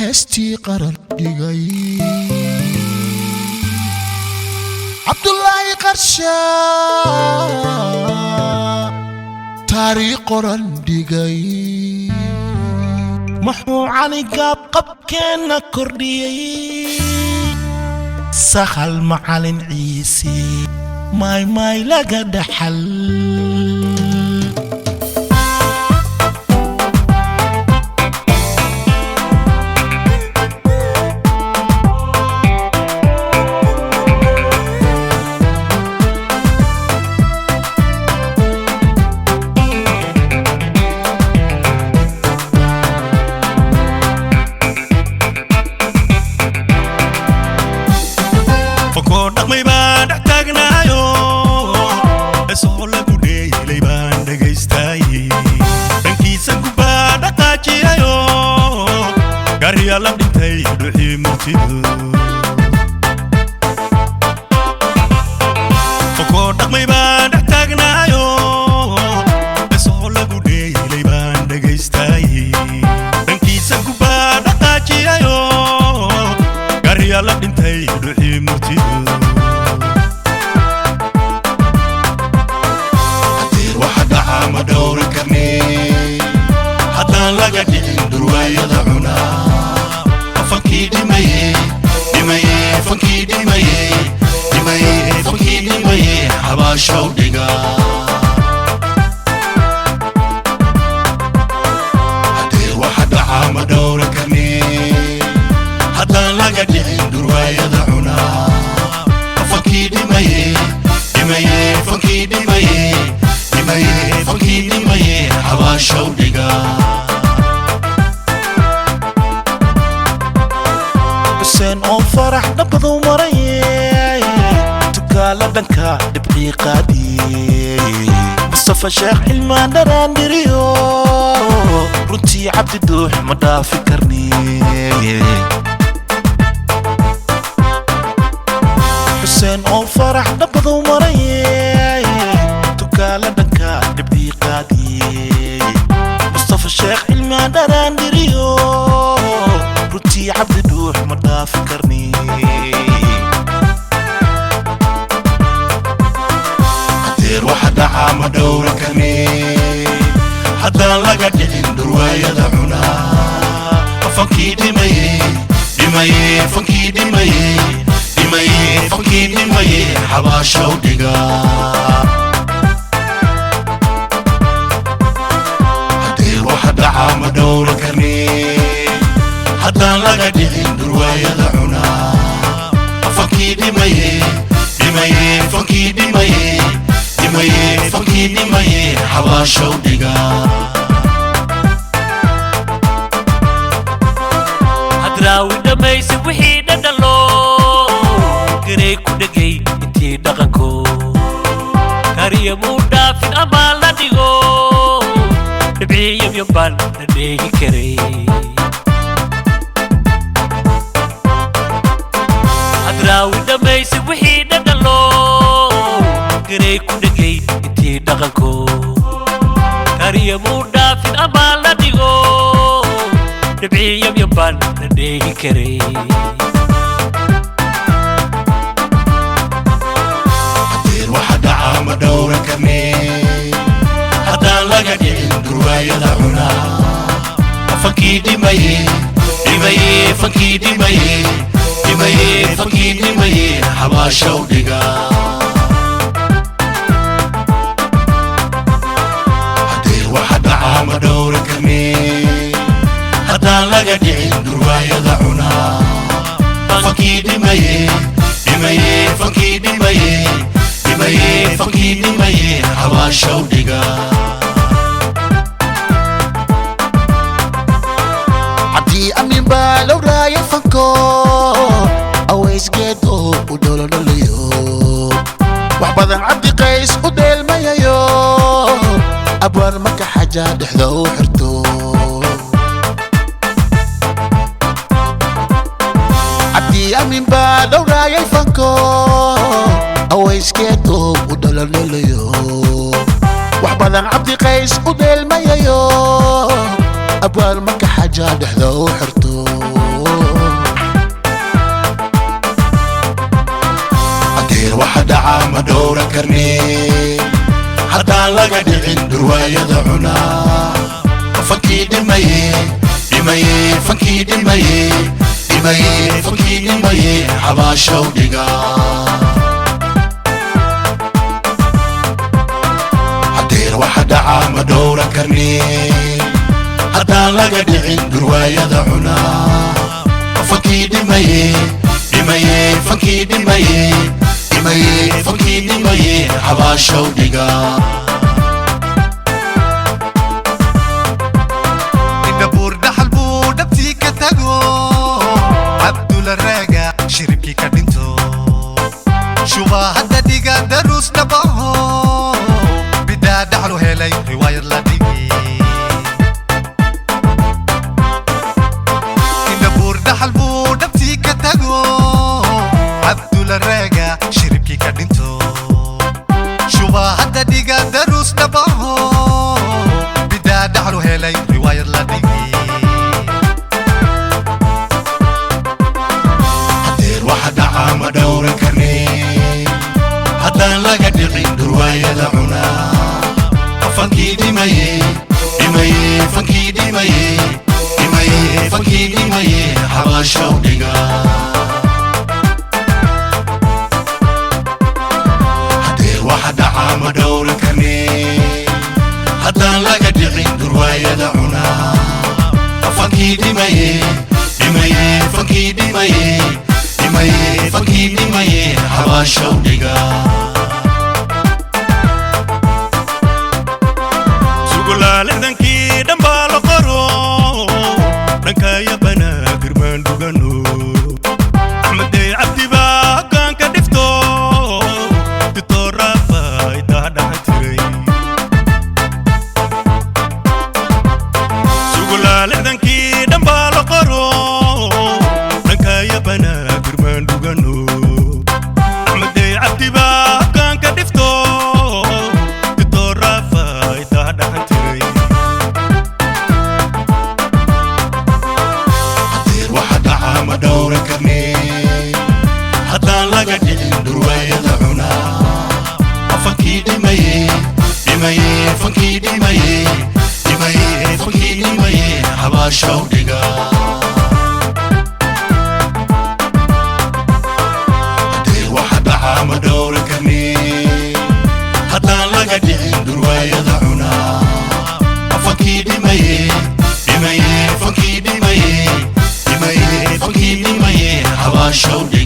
Heestii qaran dhigay Cabdulaahi Qarsha, taariikh qoran dhigay. Muxuu Caligaab qabkeenna kordhiyey? Sakhal Macalin Ciise, maymay laga dhaxal. Fakoo dhaqmay baan dhex taagnaayo, esoo lagu dheelay baan dhegaystaayey. Dhankiisa gubbaa dhaqaajiyayo, gaariyaa la dhintay dhuxii murtidu. Fakoo dhaqmay baan dhex taagnaayo, esoo lagu dheelay baan dhegaystaayey. Dhankiisa gubbaa dhaqaajiyayo, gaariyaa la dhintay dhuxii murtidu. Hadeer waxa dhaca ma dhowran karne, haddaan laga dhicin dhurwaayada cunaa. Fankii dhimaye, dhimaye, fankii dhimaye, dhimaye, fankii dhimaye, xabaashow dhiga. Hadeer waxa dhaca ma dhowran karne, haddaan laga dhicin dhurwaayada cunaa. Fankii dhimaye, dhimaye, fankii dhimaye, dhimaye, fankii dhimaye, xabaashow dhiga. Xuseen oo Farax dhabaduu maray, tukaala dhanka dhibcii qaadiyey. Mustafa Sheekh Cilmaan dharaandhiriyo, runtii Cabdi Duux ma dhaafi karniye. Xuseen oo Farax dhabaduu maray, tukaala dhanka dhibcii qaadiyey. Mustafa Sheekh Cilmaan dharaandhiriyo, runtii Cabdi Dhuux ma dhaafi karniye. Hadeer waxa dhaca ma dhowran karne, haddaan laga dhicin dhurwaayada cunaa. Fankii dhimaye, dhimaye, fankii dhimaye, dhimaye, fankii dhimaye, xabaashow dhiga. Hadeer waxa dhaca ma dhowran karne, haddaan laga dhicin dhurwaayada cunaa. Fankii dhimaye, dhimaye, fankii dhimaye, dhimaye, fankii dhimaye, xabaashow dhiga. Hadraawi dhammaysa wixii dhadhalo, garey ku dhegay intii dhaqanko. Kariya muu dhaafin amaan la dhigo, dhibciyamyambaan la dheegi karay. Hadraawi dhammaysa wixii dhadhalo, garey ku dhegay intii dhaqanko. Kariya muu dhaafin amaan la dhigo, dhibciyamyambaan la dheegi karay. Hadeer waxa dhaca ma dhowran karne, haddaan laga dhicin dhurwaayada cunaa. Fankii dhimaye, dhimaye, fankii dhimaye, dhimaye, fankii dhimaye, xabaashow dhiga. Hadeer waxa dhaca ma dhowran karne, haddaan laga dhicin dhurwaayada cunaa. Fankii dhimaye, dhimaye, fankii dhimaye, dhimaye, fankii dhimaye, xabaashow dhiga. Cabdi Amin baa lowraaya fanko, awaysgeed oo u dholodholayo. Wax badan Cabdi Qays u dheelmayayo, abwaan marka xaja dhexda u xirto. Cabdi Amin baa dhowraayay fanko, awaysgeed oo u dholodholayo. Wax badan Cabdi Qays u dheelmayayo, abwaan marka xaja dhexda u xirto. Ma dhowran karne haddaan laga dhicin dhurwaayada cunaa. Fankii dhimaye, dhimaye, fankii dhimaye, dhimaye, fankii dhimaye, xabaashow dhiga. Hadeer waxa dhaca ma dhowran karne haddaan laga dhicin dhurwaayada cunaa. Fankii dhimaye, dhimaye, fankii dhimaye, dhimaye, fankii dhimaye, xabaashow dhiga. Indhabuur dhaxal buu dhabtii ka tago, Cabdula Raaga shiribkii ka dhinto, shubaa hadda dhiga daruus dhabaho, bidaa dhaxlu helay riwaayad la dhigi. Indhabuur dhaxal buu dhabtii ka tago, Cabdula Raaga shiribkii ka dhinto, shubaa hadda dhiga daruus dhabaho, bidaa dhaxlu helay riwaayad la dhigi. Hadeer waxa dhaca ma dhowran karne haddaan laga dhicin dhurwaayada cunaa. Fankii dhimaye, dhimaye, fankii dhimaye, dhimaye, fankii dhimaye, xabaashow dhiga. Hadeer waxa dhaca ma dhowran karne haddaan laga dhicin dhurwaayada cunaa. Fankii dhimaye, dhimaye, fankii dhimaye, dhimaye, fankii dhimaye, xabaashow dhiga. Sugulaalixdankii dhanbaa la qoro, dhankaya Banaadir baan dhugano. Axmedey Cabdi baa hoggaanka dhifto, Ditooraafa itaa dhaxan tiray. Sugulaalixdankii dhanbaa la qoro, dhankaya Banaadir baan dhugano. Axmedey Cabdi baa hoggaanka dhifto, Ditooraafa itaa dhaxan tiray. Hadeer waxa dhaca ma dhowran karne haddaan laga dhicin dhurwaayada cunaa. Fankii dhimaye, dhimaye, fankii dhimaye, dhimaye, fankii dhimaye, xabaashow dhiga. Hadeer waxa dhaca ma dhowran karne haddaan laga dhicin dhurwaayada cunaa. Fankii dhimaye, dhimaye, fankii dhimaye, dhimaye, fankii dhimaye, xabaashow dhiga.